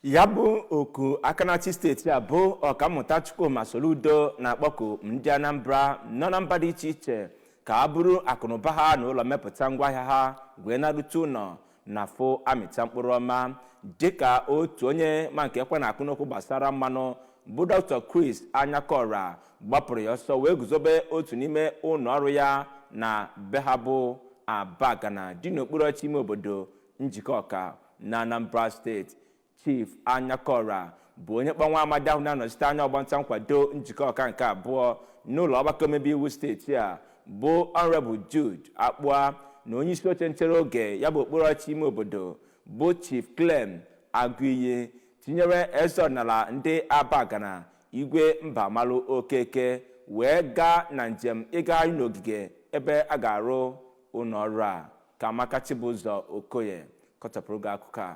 Ya bụ oku aka na-achị steeti a bụ Ọkammụta Chukwuma Soludo na-akpọku ndị Anambra nọ na mba dị iche iche ka a bụrụ akụnụba ha na ụlọ mmepụta ngwaahịa ha wee narute ụlọ na fụ amịta mkpụrụ ọma, dịka otu onye ma nke ekwe na-akụ n'okwu gbasara mmanụ bụ Dr. Chris Anyakora gbapụrụ ya ọsọ wee guzobe otu n'ime ụlọ ọrụ ya na be ha bụ Abagana dị n'okpuru ọchị ime obodo Njikọka na Anambra Steeti. Chief Anyakora bụ onye kpọnwa amadi ahụ na-anọchite anya ọgbanta nkwado Njikọka nke abụọ n'ụlọ ọgbakọ omebe iwu steeti a bụ Honorable Jude Akpụa na onye isi oche nchere oge ya bụ okpuru ọchị ime obodo bụ Chief Clem Agụiyi, tinyere eze ọdịnala ndị Abagana, Igwe Mbamalụ Okeke, wee gaa na njem ịgagharị n'ogige ebe a ga-arụ ụlọ ọrụ a. Ka Amaka Chibụzọ Okoye kọtọpụrụ gị akụkọ a.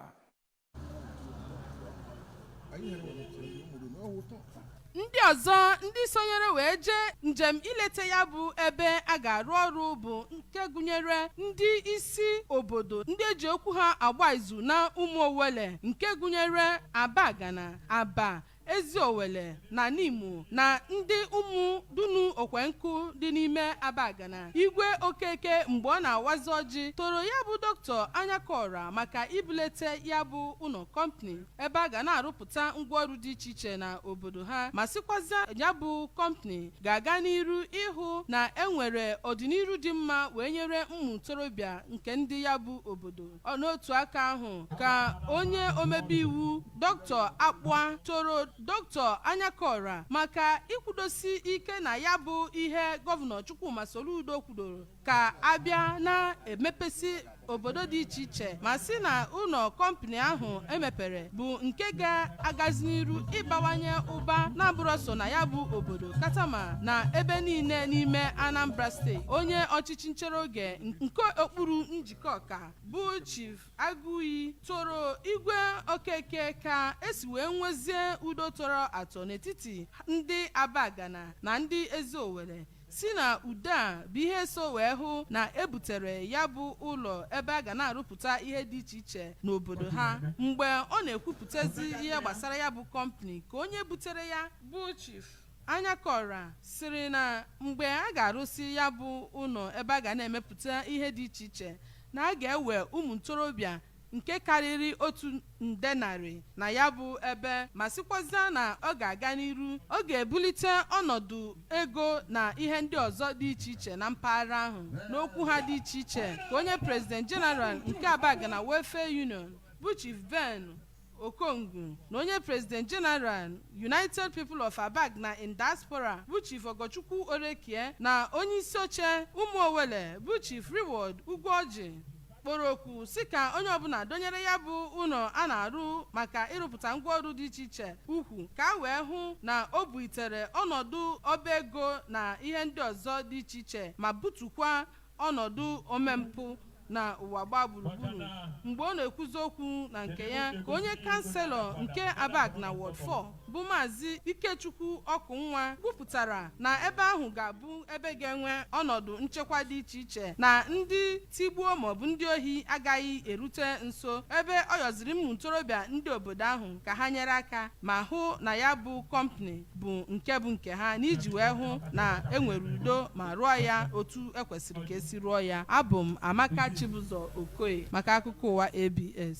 Ndị ọzọ ndị sonyere wee jee njem ileta ya bụ ebe a ga-arụ ọrụ bụ nke gụnyere ndị isi obodo ndị eji okwu ha agba izu na Ụmụowele, nke gụnyere Abagana, Aba, Eziowele na Nimo, na ndị ụmụ Dunu Okwenkụ dị n'ime Abagana. Igwe Okeke, mgbe ọ na-awazi ọjị, toro ya bụ Dr. Anyakora maka ibulete ya bụ ụlọ kọmpani ebe a ga na-arụpụta ngwaọrụ dị iche iche na obodo ha, ma sịkwazịa ya bụ kọmpani ga-aga n'iru ịhụ na enwere ọdịnihu dị mma wee nyere ụmụ ntorobịa nke ndị ya bụ obodo. N'otu aka ahụ ka onye omebe iwu Dr. Akpụa toro Dr. Anyakora maka ikwudosi ike na ya bụ ihe Gọvanọ Chukwuma Soludo kwudoro ka abịa na-emepesi obodo dị iche iche, ma sị na ụlọ kọmpani ahụ emepere bụ nke ga-agazi n'iru ịbawanye ụba na-abụrụ so na ya bụ obodo katama na ebe niile n'ime Anambra Steeti. Onye ọchịchị nchere oge nke okpuru Njikọka bụ Chief Agụiyi toro Igwe Okeke ka esi wee nwezie udo tọrọ atọ n'etiti ndị Abagana na ndị Eziowele, si na udo a bụ ihe so wee hụ na ebutere ya bụ ụlọ ebe a ga na-arụpụta ihe dị iche iche n'obodo ha. Mgbe ọ na-ekwupụtazi ihe gbasara ya bụ kọmpani, ka onye butere ya bụ Chief Anyakora siri na mgbe a ga-arụsị ya bụ ụlọ ebe a ga na-emepụta ihe dị iche iche, na a ga-ewe ụmụ ntorobịa nke karịrị 1 nde narị na ya bụ ebe, ma sịkwazịa na ọ ga-aga n'iru ọ ga-ebulite ọnọdụ ego na ihe ndị ọzọ dị iche iche na mpaghara ahụ. N'okwu ha dị iche iche, ka onye President General nke Abagana Welfare Union bụ Chief Ben Okongwu na onye President General United People of Abagana in Diaspora bụ Chief Ogochukwu Orekie na onye isi oche Ụmụowele bụ Chief Reward Ugwuoji kpọrọ okwu si ka onye ọbụla donyere ya bụ ụlọ a na-arụ maka ịrụpụta ngwaọrụ dị iche iche ukwu, ka a wee hụ na o bulitere ọnọdụ ọba ego na ihe ndị ọzọ dị iche iche, ma butukwa ọnọdụ omempụ na ụwa gbaa gburugburu. Mgbe ọ na-ekwuzi okwu na nke ya, ka onye councillor nke Abagana Ward 4 bụ Maazị Ikechukwu Ọkụnwa kwupụtara na ebe ahụ ga-abụ ebe ga-enwe ọnọdụ nchekwa dị iche iche, na ndị tigbuo maọbụ ndị ohi agaghị erute nso, ebe ọ yọziri ụmụ ntorobịa ndị obodo ahụ ka ha nyere aka ma hụ na ya bụ kọmpani bụ nke bụ nke ha, n'iji wee hụ na enwere udo ma rụọ ya otu ekwesịrị ka esi rụọ ya. Abụ m Amaka Chibụzọ Okoye maka akụkọ ụwa ABS.